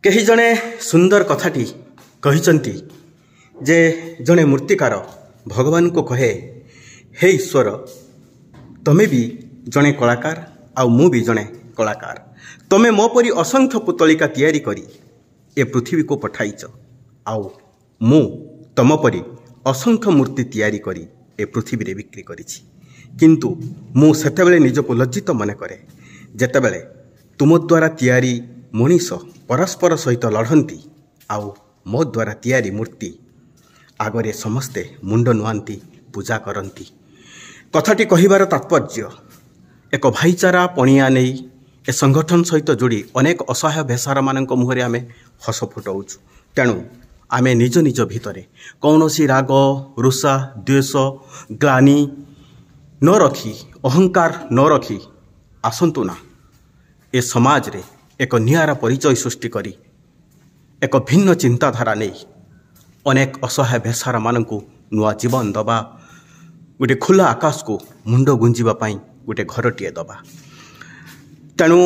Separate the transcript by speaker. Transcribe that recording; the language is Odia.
Speaker 1: କେହି ଜଣେ ସୁନ୍ଦର କଥାଟି କହିଛନ୍ତି ଯେ ଜଣେ ମୂର୍ତ୍ତିକାର ଭଗବାନଙ୍କୁ କହେ, ହେ ଈଶ୍ୱର, ତମେ ବି ଜଣେ କଳାକାର ଆଉ ମୁଁ ବି ଜଣେ କଳାକାର। ତମେ ମୋ ପରି ଅସଂଖ୍ୟ ପୁତଳିକା ତିଆରି କରି ଏ ପୃଥିବୀକୁ ପଠାଇଛ, ଆଉ ମୁଁ ତମ ପରି ଅସଂଖ୍ୟ ମୂର୍ତ୍ତି ତିଆରି କରି ଏ ପୃଥିବୀରେ ବିକ୍ରି କରିଛି। କିନ୍ତୁ ମୁଁ ସେତେବେଳେ ନିଜକୁ ଲଜ୍ଜିତ ମନେ କରେ ଯେତେବେଳେ ତୁମ ଦ୍ୱାରା ତିଆରି ମଣିଷ ପରସ୍ପର ସହିତ ଲଢ଼ନ୍ତି, ଆଉ ମୋ ଦ୍ୱାରା ତିଆରି ମୂର୍ତ୍ତି ଆଗରେ ସମସ୍ତେ ମୁଣ୍ଡ ନୁଆନ୍ତି, ପୂଜା କରନ୍ତି। କଥାଟି କହିବାର ତାତ୍ପର୍ଯ୍ୟ, ଏକ ଭାଇଚାରା ପଣିଆ ନେଇ ଏ ସଂଗଠନ ସହିତ ଯୋଡ଼ି ଅନେକ ଅସହାୟ ବେସାରମାନଙ୍କ ମୁହଁରେ ଆମେ ହସ ଫୁଟାଉଛୁ। ତେଣୁ ଆମେ ନିଜ ନିଜ ଭିତରେ କୌଣସି ରାଗ ରୁଷା, ଦ୍ୱେଷ, ଗ୍ଲାନି ନ ରଖି, ଅହଙ୍କାର ନ ରଖି ଆସନ୍ତୁ ନା ଏ ସମାଜରେ ଏକ ନିଆରା ପରିଚୟ ସୃଷ୍ଟି କରି ଏକ ଭିନ୍ନ ଚିନ୍ତାଧାରା ନେଇ ଅନେକ ଅସହାୟ ବେସାରମାନଙ୍କୁ ନୂଆ ଜୀବନ ଦେବା, ଗୋଟେ ଖୋଲା ଆକାଶକୁ ମୁଣ୍ଡ ଗୁଞ୍ଜିବା ପାଇଁ ଗୋଟେ ଘରଟିଏ ଦେବା। ତେଣୁ